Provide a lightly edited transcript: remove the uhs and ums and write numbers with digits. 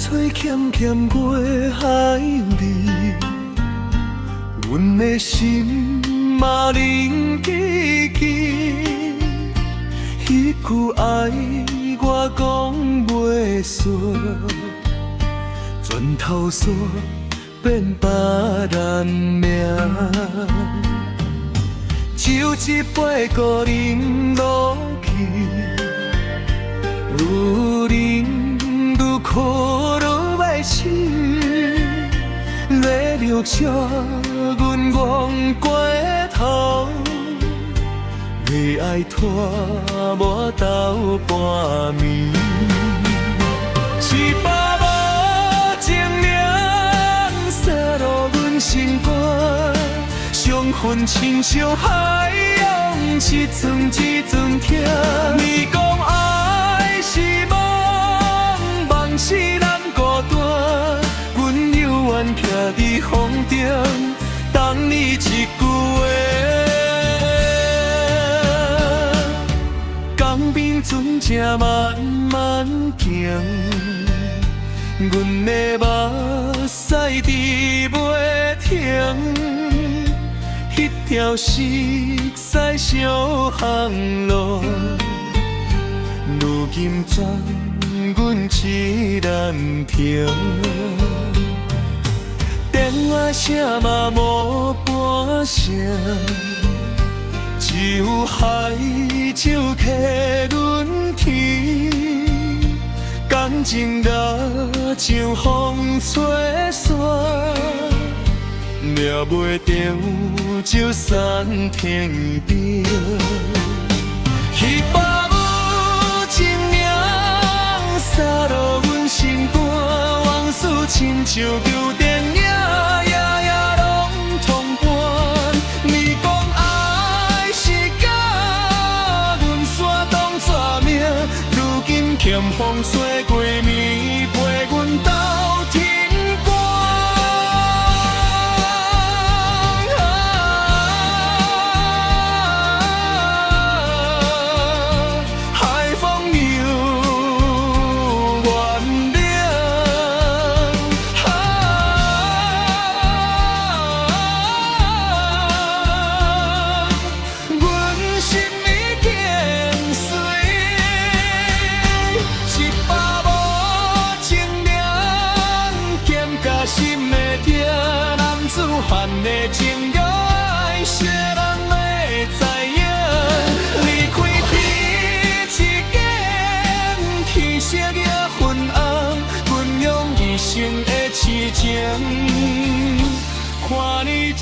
吹欠欠過海裡，阮的心嘛冷吱吱。彼句愛我講袂出，轉頭煞變別人名。酒一杯閣飲落去，愈飲愈苦愈歹飼，淚流惜阮戇過頭，為愛拖無斗半暝。一百無情人，灑落阮心肝，傷痕親像海洋，一寸一寸疼。你講愛是夢，夢死人孤單，阮猶原徛佇風頂，等你一句話。江邊船隻慢慢行，阮的目屎滴袂停。彼條熟似小巷路，如今轉阮一人停。電話聲嘛無半聲，只有海潮客阮天。感情若像風吹散，掠袂著就散天邊。彼把無情人，灑落阮心肝，往事親像舊電影，夜夜攏通伴。你講愛是共阮煞當作命，如今欠風吹規暝，陪阮到天光。海風猶原冷。啊，阮心已經碎，一百無情人，減甲心的疼，男子漢的情叫愛，誰人會知影？離開彼一間天色也昏暗，阮用一生的痴情，看你一